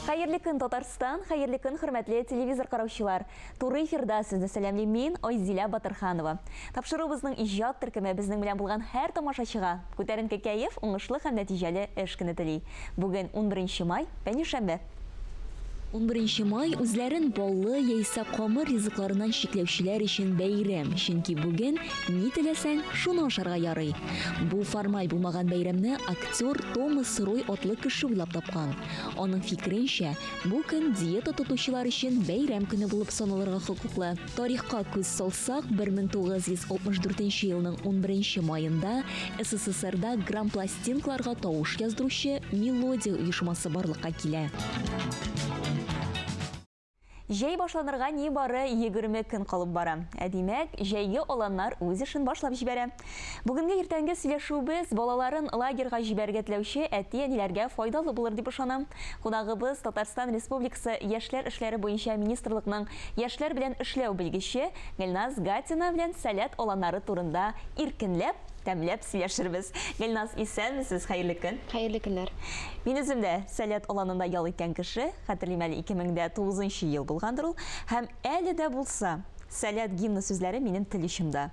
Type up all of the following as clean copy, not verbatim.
Хәерле көн, Татарстан! Хәерле көн, хөрмәтле телевизор караучылар! Туры эфирда сезне сәламлим мин, Айзилә Батырханова. Тапшыруыбызның иҗат төркеме безнең белән булган һәр тамашачыга күтәренке кәеф, уңышлы һәм нәтиҗәле эш көне тели. Бүген 11 май, пәнҗешәмбе. 11 май үзләрен баллы яисә камыр ризыкларыннан чикләүчеләр өчен бәйрәм, чөнки бүген ни теләсәң, шуны ашарга ярый. Бу формаль булмаган бәйрәмне актер Томас Рой атлы кеше уйлап тапкан. Аның фикеренчә, бу көн диета тотучылар өчен бәйрәм көне булып саналырга хокуклы. Тарихка күз салсак, 1964 елның 11 маенда СССРда грампластинкаларга тавыш яздыручы Мелодия оешмасы барлыкка килә. Җәй башланырга нибары 20 көн калып бара. Ә димәк, җәйге аланнар үз эшен башлап җибәрә. Бүгенге иртәнге сөйләшүебез балаларын лагерьга җибәрергә теләүче әти-әниләргә файдалы булыр дип ышанам. Кунагыбыз Татарстан Республикасы Яшьләр эшләре буенча министрлыкның яшьләр белән эшләү белгече Гөлназ Гатина белән Сәләт аланнары турында иркенләп, тәмләп сөйләшербез. Гөлназ, исәнмесез, хәерле көн. Хәерле көннәр. Мин үзем дә Сәләт аланында ял иткән кеше, хәтерлим әле 2009 ел булгандыр ул, һәм әле дә булса Сәләт гимны сүзләре минем тел очымда.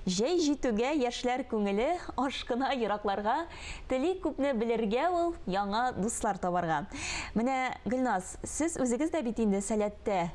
Җәй җитүгә яшьләр күңеле ашкына еракларга, тели күпне белергә ул, яңа дуслар табарга. Менә, Гөлназ, сез үзегез дә бит инде Сәләттә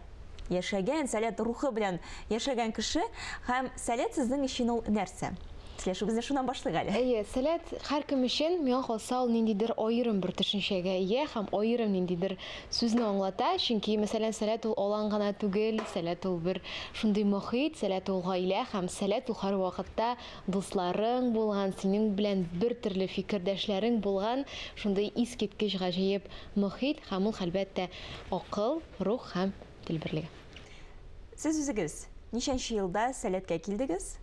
яшәгән, Сәләт рухы белән яшәгән кеше, һәм Сәләт сезнең өчен ул нәрсә? Сөйләшүебезне шуннан башлыйк әле. Әйе, Сәләт һәркем өчен, миңа калса, ул ниндидер аерым бер төшенчәгә ия һәм аерым ниндидер сүзне аңлата. Чөнки, мәсәлән, Сәләт ул алан гына түгел, Сәләт ул бер шундый мохит, Сәләт ул гаилә һәм Сәләт ул һәрвакытта дусларың булган, синең белән бер төрле фикердәшләрең булган шундый искиткеч гаҗәеп мохит һәм ул, әлбәттә, акыл, рух һәм тел берлеге. Сез үзегез ничәнче елда Сәләткә килдегез?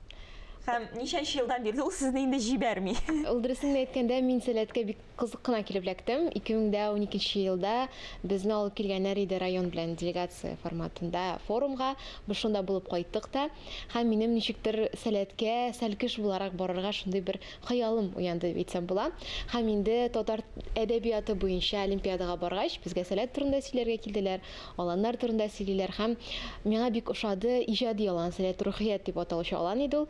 Һәм ничәнче елдан бирле ул сезне инде җибәрми? Ул дөресен генә әйткәндә, мин Сәләткә бик кызык кына килеп эләктем. 2012 елда безне алып килгәннәр иде район белән делегация форматында форумга. Без шунда булып кайттык та. Һәм минем ничектер Сәләткә сәлкеш буларак барырга шундый бер хыялым уянды дип әйтсәм була. Һәм инде татар әдәбияты буенча олимпиадага баргач, безгә Сәләт турында сөйләргә килделәр. Аланнар турында сөйлиләр һәм миңа бик ошады иҗади алан, Сәләт Рухият дип аталучы алан иде ул.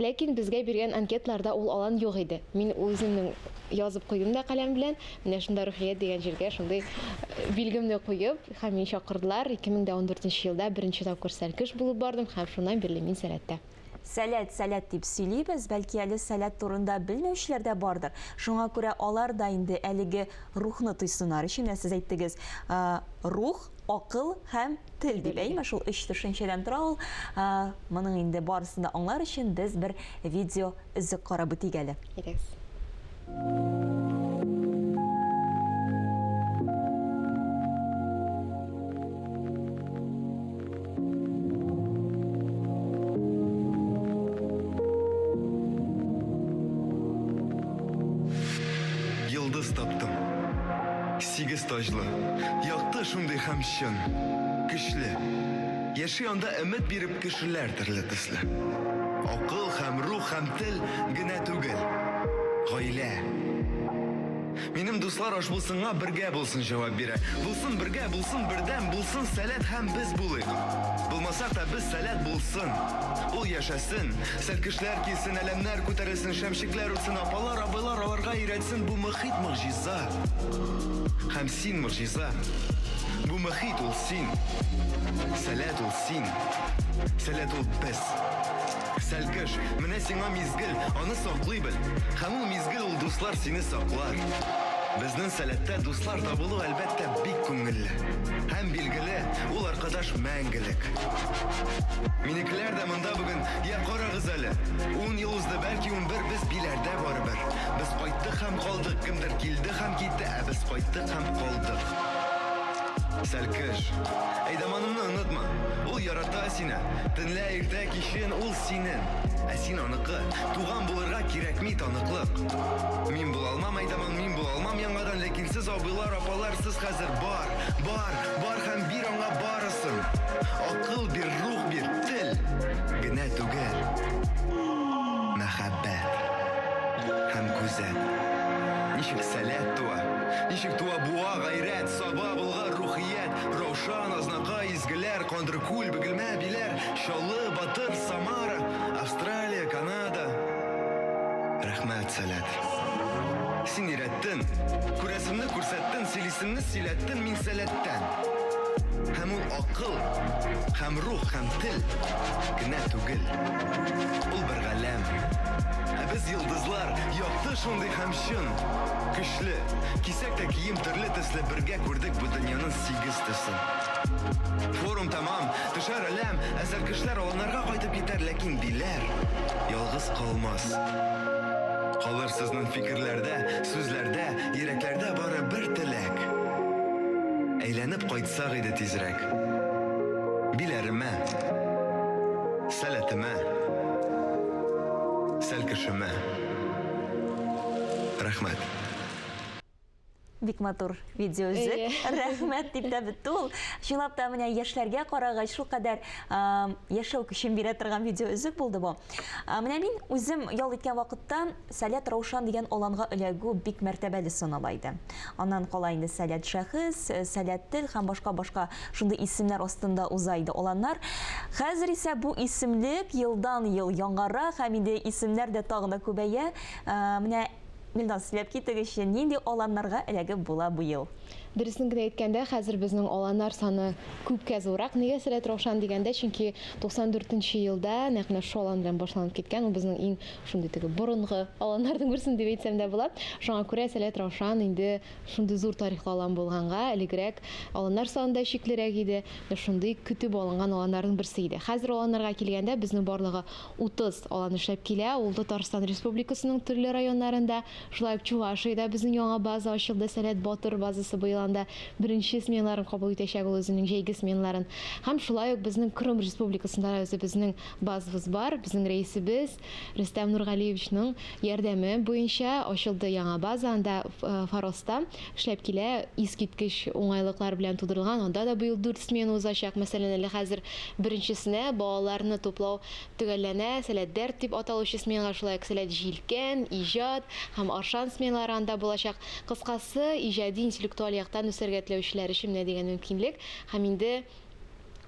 Ләкин безгә биргән анкеталарда ул алан юк иде. Мин үземнең язып куйдым да каләм белән, менә шунда Рухият дигән җиргә шундый билгемне куеп, һәм мине чакырдылар. 2014 елда беренче тапкыр сәлкеш булып бардым һәм шуннан бирле мин Сәләттә. Сәләт, сәләт дип сөйлибез, бәлки әле сәләт турында белмәүчеләр дә бардыр. Шуңа күрә алар да инде әлеге рухны тойсыннар өчен, менә сез әйттегез, рух, акыл һәм тел дип, әйеме, шул өч төшенчәдән тора ул. Моның инде барысын да аңлар өчен без бер видео өзек карап үтик әле. Әйдәгез. Йолдыз таптым. Сигез таҗлы. Якты шундый һәм чын. Көчле. Яши анда өмет биреп кешеләр төрле төсле. Акыл һәм рух һәм тел генә түгел. Гаилә. Минем дуслар аш булсынга бергә булсын җавап бирә. Булсын бергә, булсын бердәм, булсын сәләт һәм без булыйк. Булмасак та без сәләт булсын. Ул яшәсен. Сәлкешләр килсен, әләмнәр күтәрелсен, шәмчекләр үтсен, апалар, абыйлар аларга өйрәтсен бу мөхит могҗиза. Һәм син могҗиза. Бу мөхит ул син. Сәләт ул син. Сәләт ул без. Сәлкеш, менә сиңа мизгел, аны саклый бел. Һәм ул мизгел, ул дуслар сине саклар. Безнең Сәләттә дуслар табылу, әлбәттә, бик күңелле. Һәм, билгеле, ул аркадаш мәңгелек. Минекеләр дә монда бүген, я карагыз әле. Ун ел узды, бәлки 11, без Биләрдә барыбер. Без кайттык һәм калдык, кемдер килде һәм китте, ә без кайттык һәм калдык. Сәлкеш, әйдаманымны онытма, ул ярата сине. Төнлә, иртә, кичен ул синен, ә син аныкы. Туган булырга кирәкми таныклык. Мин була алмам әйдаман, мин була алмам яңадан, ләкин сез, абыйлар, апалар, сез хәзер бар, бар, бар һәм бир аңа барысын. Акыл бир, рух бир, тел генә түгел. Мәхәббәт һәм күзәт. Ничек сәләт туа, ничек туа буа, гайрәт, Саба, Болгар рухы. Кандрыкүл, Бөгелмә, Биләр, Чаллы, Батыр, Самара, Австралия, Канада. Рәхмәт, Сәләт. Син өйрәттең, күрәсемне күрсәттең, сөйлисемне сөйләттең мин Сәләттән. Һәм ул акыл, һәм рух, һәм тел генә түгел. Ул бер галәм. Ә без йолдызлар, якты шундый һәм чын, көчле. Кисәк тә кием төрле төсле, бергә күрдек бу дөньяның сигез төсен. Форум тәмам, төшәр әләм, әзер кешеләр аланнарга кайтып китәр, ләкин Биләр ялгыз калмас. Калыр сезнең фикерләрдә, сүзләрдә, йөрәкләрдә бары бер теләк. Әйләнеп кайтсак иде тизрәк. Биләремә, сәләтемә, сәлкешемә. Рәхмәт. Бик матур видеоөзек. Рәхмәт дип тә бетте ул. Чынлап та менә яшьләргә карагач шулкадәр яшәү көчен бирә торган видеоөзек булды бу. Менә мин үзем ял иткән вакытта Сәләт Раушан дигән аланга эләгү бик мәртәбәле санала иде. Аннан кала инде Сәләт шәхес, Сәләт тел һәм башка-башка шундый исемнәр астында уза иде аланнар. Хәзер исә бу исемлек елдан-ел яңара һәм инде исемнәр дә тагын да күбәя. Менә Гөлназ, сөйләп китегезче, нинди аланнарга эләгеп була быел? Дөресен генә әйткәндә, хәзер безнең аланнар саны күпкә зуррак. Нигә Сәләт Раушан дигәндә, чөнки 94 нче елда нәкъ менә шул алан белән башланып киткән, ул безнең иң шундый теге борынгы аланнарның берсен дип әйтсәм дә була. Шуңа күрә Сәләт Раушан инде шундый зур тарихлы алан булганга, элегрәк аланнар саны да чиклерәк иде, менә шундый көтеп алынган аланнарның берсе иде. Хәзер аланнарга килгәндә, безнең барлыгы 30 алан эшләп килә, ул Татарстан Республикасының төрле районнарында, шулай ук Чувашиядә безнең яңа база ачылды, Сәләт Батыр базасы быел анда беренче сменаларын кабул итәчәк ул үзенең җәйге сменаларын. Һәм шулай ук безнең Крым Республикасында да үзебезнең базабыз бар, безнең рәисебез Рөстәм Нургалиевичның ярдәме буенча ачылды яңа база, анда Фароста эшләп килә, искиткеч уңайлыклар белән тудырылган, анда да быел дүрт смена узачак, мәсәлән, әле хәзер беренчесенә балаларны туплау төгәлләнә, Сәләт Дәрт дип аталучы сменалар, шулай ук Сәләт Җилкән, Иҗат һәм Аршан сменалары анда булачак. Кыскасы, иҗади, интеллектуаль яктан үсәргә теләүчеләр өчен менә дигән мөмкинлек һәм инде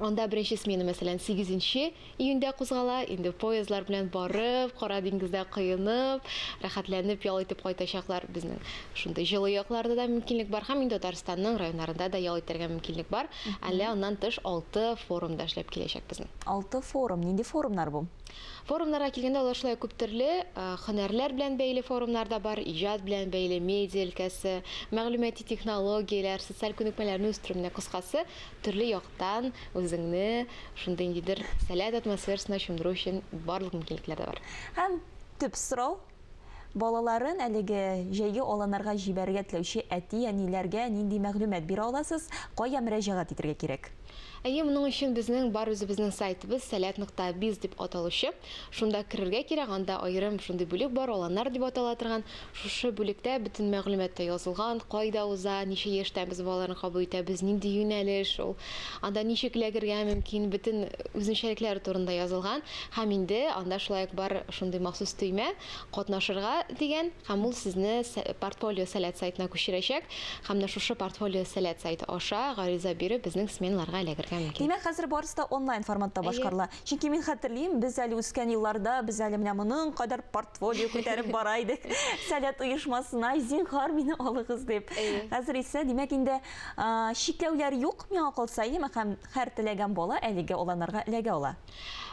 Анда беренче смена, мәсәлән, сигезенче июньдә кузгала, инде поездлар белән барып, Кара диңгездә коенып, рәхәтләнеп ял итеп кайтачаклар. Безнең шундый җылы якларда да мөмкинлек бар һәм инде Татарстанның районнарында да ял итәргә мөмкинлек бар. Әле аннан тыш алты форум да эшләп киләчәк безнең. Алты форум. Нинди форумнар бу? Форумнарга килгәндә, алар шулай күп төрле, һөнәрләр белән бәйле форумнар да бар, иҗат белән бәйле, медиа өлкәсе, мәгълүмати технологияләр, социаль күнекмәләрне үстерү, менә кыскасы, төрле яктан үзеңне шундый ниндидер сәләт атмосферасына чумдыру өчен барлык мөмкинлекләр дә бар. Һәм төп сорау, балаларын әлеге җәйге аланнарга җибәрергә теләүче әти-әниләргә нинди мәгълүмат бирә аласыз, кая мөрәҗәгать итергә кирәк? Әйе, моның өчен безнең бар үзебезнең сайтыбыз сәләт нокта биз дип аталучы. Шунда керергә кирәк, анда аерым шундый бүлек бар, аланнар дип атала торган. Шушы бүлектә бөтен мәгълүмат та язылган, кайда уза, ничә яшьтән без балаларны кабул итәбез, нинди юнәлеш ул, анда ничек эләгергә мөмкин, бөтен үзенчәлекләре турында язылган. Һәм инде анда шулай ук бар шундый махсус төймә, Катнашырга дигән, һәм ул сезне Портфолио Сәләт сайтына күчерәчәк. Һәм менә шушы Портфолио Сәләт сайты аша гариза биреп, безнең сменаларга эләгергә мөмкин. Димәк, хәзер барысы да онлайн форматта башкарыла. Чөнки мин хәтерлим, без әле үскән елларда, без әле менә моның кадәр портфолио күтәреп бара идек Сәләт оешмасына, зинһар, мине алыгыз дип. Хәзер исә, димәк, инде чикләүләр юк, миңа калса, әйеме, һәм һәр теләгән бала әлеге аланнарга эләгә ала.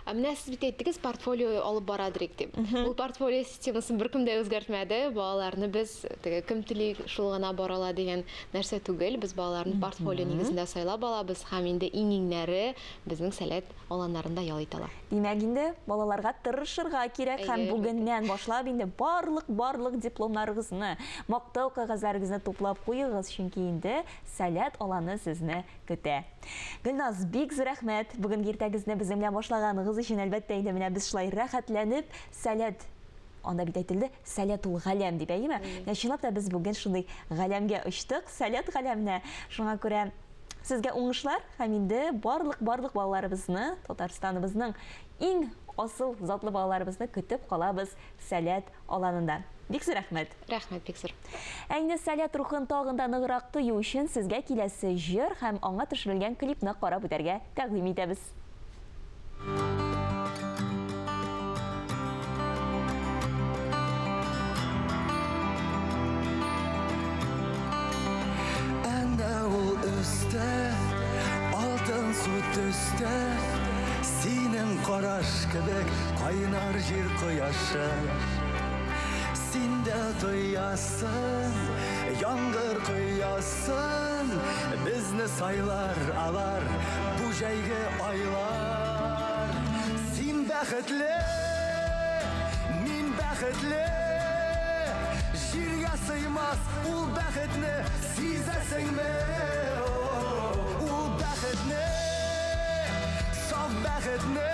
Ә менә сез бит әйттегез, портфолио алып барадыр дип. Ул портфолио системасын беркем дә үзгәртмәде. Балаларны без теге кем тели шул гына бара ала дигән нәрсә түгел. Без балаларны портфолио нигезендә сайлап алабыз һәм инде иң-иңнәре безнең Сәләт аланнарында ял итә ала. Димәк, инде балаларга тырышырга кирәк һәм бүгеннән башлап инде барлык-барлык дипломнарыгызны, мактау кәгазьләрегезне туплап куегыз, чөнки инде Сәләт аланы сезне көтә. Гөлназ, бик зур рәхмәт бүгенге иртәгезне безнең белән башлаганыгыз өчен. Әлбәттә инде, менә без шулай рәхәтләнеп, Сәләт, анда бит әйтелде, Сәләт ул галәм дип, әйеме? Менә чынлап та без бүген шундый галәмгә очтык, Сәләт галәменә. Шуңа күрә сезгә уңышлар һәм инде барлык-барлык балаларыбызны, Татарстаныбызның иң асыл затлы балаларыбызны көтеп калабыз Сәләт аланында. Бик зур рәхмәт. Рәхмәт, бик зур. Ә инде Сәләт рухын тагын да ныграк тою өчен сезгә киләсе җыр һәм аңа төшерелгән клипны карап үтәргә тәкъдим итәбез. Әнә ул өстә, алтын су төстә, Синең караш кебек кайнар җир кояшы. Син дә тоясың, яңгыр коясын, Безне сайлар алар бу җәйге айлар. Син бәхетле, мин бәхетле, Җиргә сыймас ул бәхетне сизәсеңме? Ул бәхетне, саф бәхетне,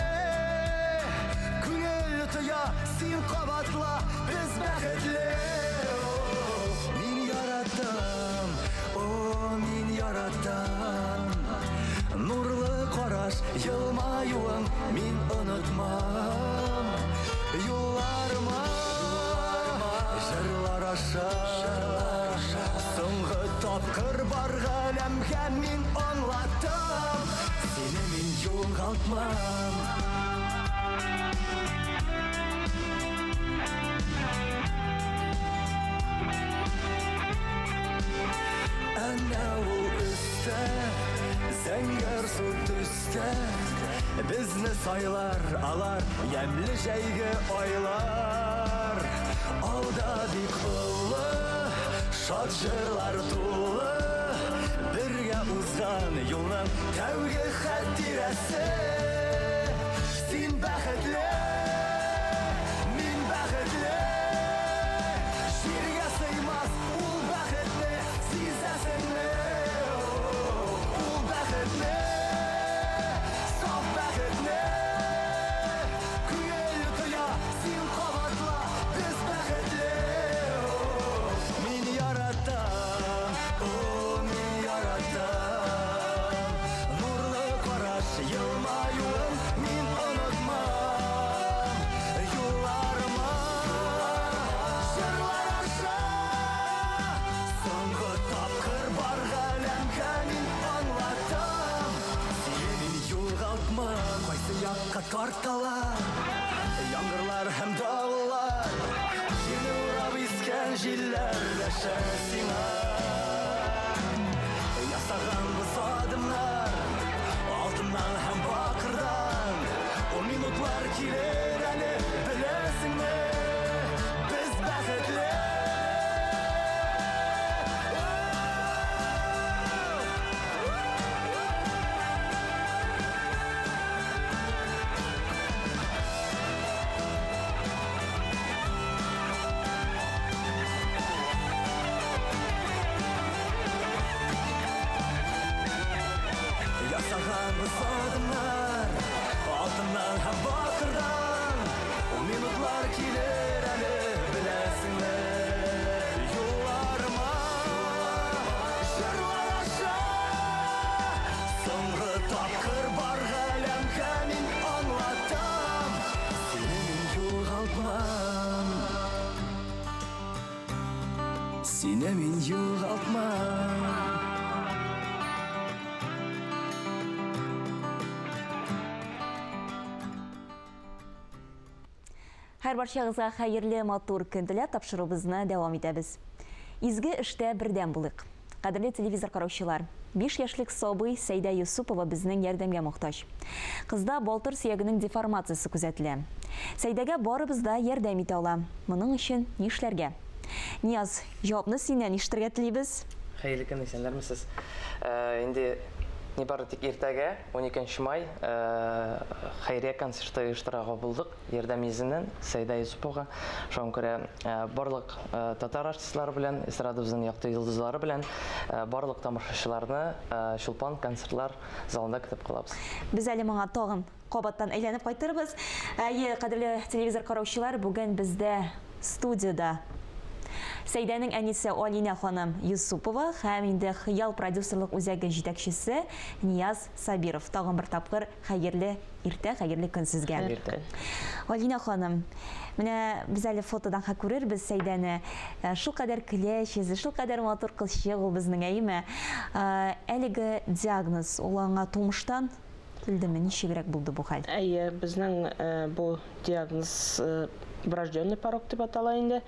Күңел тоя, син кабатла, без бәхетле. Мин яраттым, о, мин яраттым. Нурлы караш, елмаюың мин онытмам. Юлларыма, җырлар аша, Соңгы тапкыр бар галәмгә мин аңлаттым, Сине мин югалтмам. Әнә ул өстә, зәңгәр су төстә, Безне сайлар алар ямьле җәйге айлар. Алда бик олы, шат җырлар тулы, Бергә узган юлның тәүге хатирәсе. Син бәхетле, мин бәхетле, Җиргә сыймас ул бәхетне сизәсеңме? Ул бәхетне, саф бәхетне, Күңел тоя, син кабатла, без бәхетле. Мин яратам, о, мин яратам. Нурлы караш, елмаюың мин онытмам. Юлларыма, җырлар аша, Соңгы тапкыр бар галәмгә мин аңлатам. Сине мин югалтмам, кайсы якка тарталар Яңгырлар һәм давыллар, җирне урап искән җилләр дәшә сиңа. Ясаганбыз адымнар алтыннан һәм бакырдан. Ул минутлар килер әле, беләсеңме? Без бәхетле. Ясаганбыз адымнар алтыннан һәм бакырдан. Ул минутлар килер әле, беләсеңме? Юлларыма, җырлар аша, Соңгы тапкыр бар галәмгә мин аңлатам, Сине мин югалтмам. Сине мин югалтмам. Һәр барчагызга хәерле матур көн теләп тапшыруыбызны дәвам итәбез. Изге эштә бердәм булыйк. Кадерле телевизор караучылар, 5 яшьлек сабый Сәйдә Юсупова безнең ярдәмгә мохтаҗ. Кызда балтыр сөягенең деформациясе күзәтелә. Сәйдәгә барыбыз да ярдәм итә ала. Моның өчен нишләргә? Нияз, җавапны синнән ишетергә телибез. Хәерле көн, исәннәрмесез. Инде нибары тик иртәгә, 12 май, хәйрия концерты оештырырга булдык. Ярдәм йөзеннән Сәйдә Юсуповага. Шуңа күрә барлык татар артистлары белән, эстрадабызның якты йолдызлары белән барлык тамашачыларны Чулпан концертлар залында көтеп калабыз. Без әле моңа тагын кабаттан әйләнеп кайтырбыз. Әйе, кадерле телевизор караучылар, бүген бездә студиядә. Сәйдәнең әнисе Алинә ханым Юсупова һәм инде Хыял продюсерлык үзәге җитәкчесе Нияз Сабиров. Тагын бер тапкыр хәерле иртә, хәерле көн сезгә. Хәерле көн. Алинә ханым, менә без әле фотодан ха күрербез Сәйдәне. Э, шулкадәр көләч йөзле, шулкадәр матур кызчык ул безнең, әйеме? Э, әлеге диагноз ул аңа тумыштан килдеме? Ничегрәк булды бу хәл? Әйе, безнең э, бу диагноз врожденный порок дип атала инде.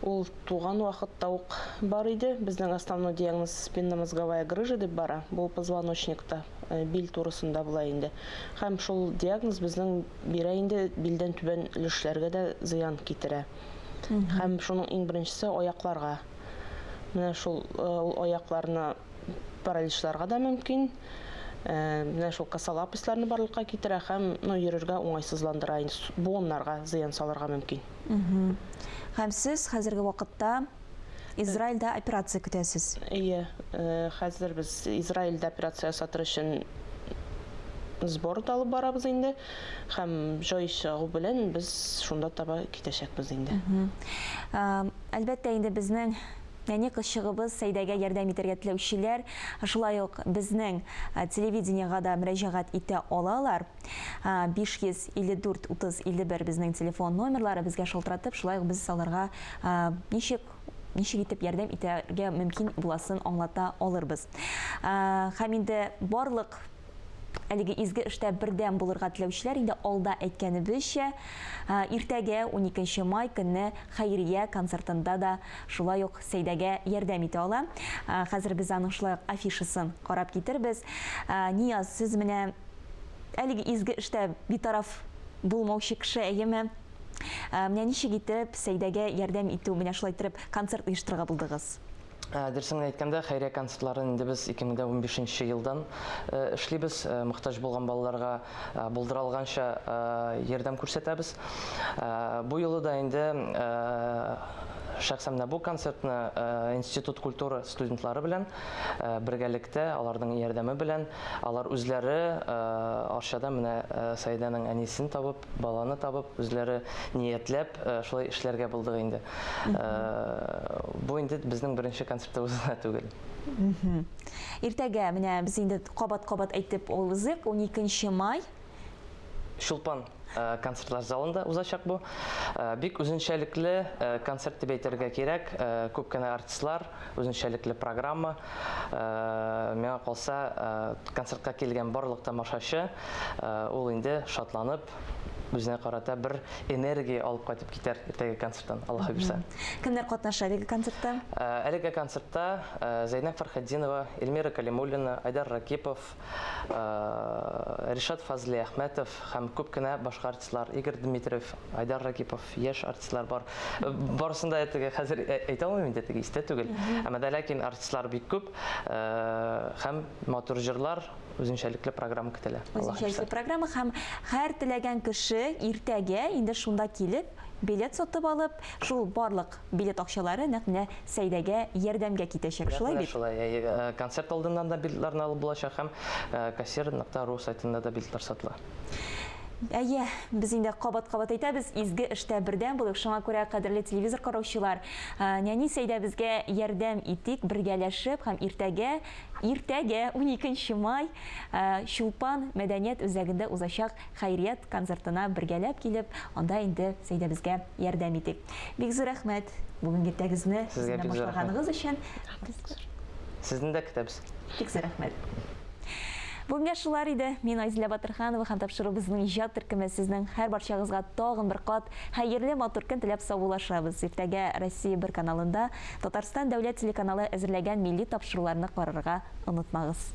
Ул туган вакытта ук бар иде. Безнең основной диагноз спинномозговая грыжа дип бара. Бу позвоночникта, бил турысында була инде. Һәм шул диагноз безнең бирә инде билдән түбән өлешләргә дә зыян китерә. Һәм шуның иң беренчесе аякларга. Менә шул ул аякларны параличларга да мөмкин. Менә шул косолапостьларны барлыкка китерә һәм, ну, йөрергә уңайсызландыра, инде буыннарга зыян салырга мөмкин. Һәм сез хәзерге вакытта Израильдә операция көтәсез? Әйе, хәзер без Израильдә операция ясатыр өчен сбор да алып барабыз инде. Һәм җай чыгу белән без шунда таба китәчәкбез инде. Әлбәттә инде безнең Нәни кызчыгыбыз Сәйдәгә ярдәм итәргә теләүчеләр шулай ук безнең телевидениегә дә мөрәҗәгать итә алалар. 554 30 51 безнең телефон номерлары, безгә шалтыратып, шулай ук без аларга ничек ничек итеп ярдәм итәргә мөмкин буласын аңлата алырбыз. Һәм инде барлык Әлеге изге эштә бердәм булырга теләүчеләр инде алда әйткәнебезчә, иртәгә 12 май көнне хәйрия концертында да шулай ук Сәйдәгә ярдәм итә ала. Хәзер без аның шулай ук афишасын карап китербез. Нияз, сез менә әлеге изге эштә битараф булмаучы кеше, әйеме? Менә ничек итеп Сәйдәгә ярдәм итү, менә шулай иттереп концерт оештырырга булдыгыз? Дөресен генә әйткәндә, хәйрия концертларын инде без 2015 елдан эшлибез. Мохтаҗ булган балаларга булдыра алганча ярдәм күрсәтәбез. Бу юлы да инде шәхсән менә бу концертны Институт культуры студентлары белән бергәлектә, аларның ярдәме белән, алар үзләре Арчада менә Саидәнең әнисен табып, баланы табып, үзләре ниятләп, шулай эшләргә булдык инде. Бу инде безнең беренче концертыбыз гына түгел. Иртәгә менә без инде кабат-кабат әйтеп узыйк, 12 май. Чулпан концертлар залында узачак бу. Бик үзенчәлекле концерт дип әйтергә кирәк. Күп кенә артистлар, үзенчәлекле программа. Миңа калса, концертка килгән барлык тамашачы ул инде шатланып, үзенә карата бер энергия алып кайтып китәр иртәге концерттан, Аллаһ бирсә. Кемнәр катнаша әлеге концертта? Әлеге концертта Зәйнәб Фәрхетдинова, Эльмира Калимуллина, Айдар Ракипов, Ришат Фазлиәхмәтов һәм күп кенә башка артистлар, Игорь Дмитриев, Айдар Ракипов, яшь артистлар бар. Барысын да теге хәзер әйтә алмыйм инде, теге истә түгел. Әмма дә ләкин артистлар бик күп һәм матур җырлар, Үзенчәлекле программа көтелә. Үзенчәлекле программа һәм һәр теләгән кеше иртәгә инде шунда килеп, билет сатып алып, шул барлык билет акчалары нәкъ менә Сәйдәгә ярдәмгә китәчәк, шулай бит? Шулай, әйе. Концерт алдыннан да билетларны алып булачак һәм кассир нокта ру сайтында да билетлар сатыла. Әйе, без инде кабат-кабат әйтәбез, изге эштә бердәм булыйк. Шуңа күрә, кадерле телевизор караучылар, нәни Сәйдәбезгә ярдәм итик, бергәләшеп һәм иртәгә Иртәгә, уникенче май, Чулпан мәдәният үзәгендә узачак хәйрият концертына бергәләп килеп, анда инде Сәйдәбезгә ярдәм итик. Бик зур рәхмәт бүгенге иртәгезне Сезгә безнең бик зур рәхмәт. башлаганыгыз өчен. Сезне дә көтәбез. Бик зур рәхмәт. Бүгенгә шулар иде. Мин Айзилә Батырханова һәм тапшыруыбызның иҗат төркеме сезнең һәрбарчагызга тагын бер кат хәерле матур көн теләп саубуллашабыз. Иртәгә Россия бер каналында Татарстан дәүләт телеканалы әзерләгән милли тапшыруларны карарга онытмагыз.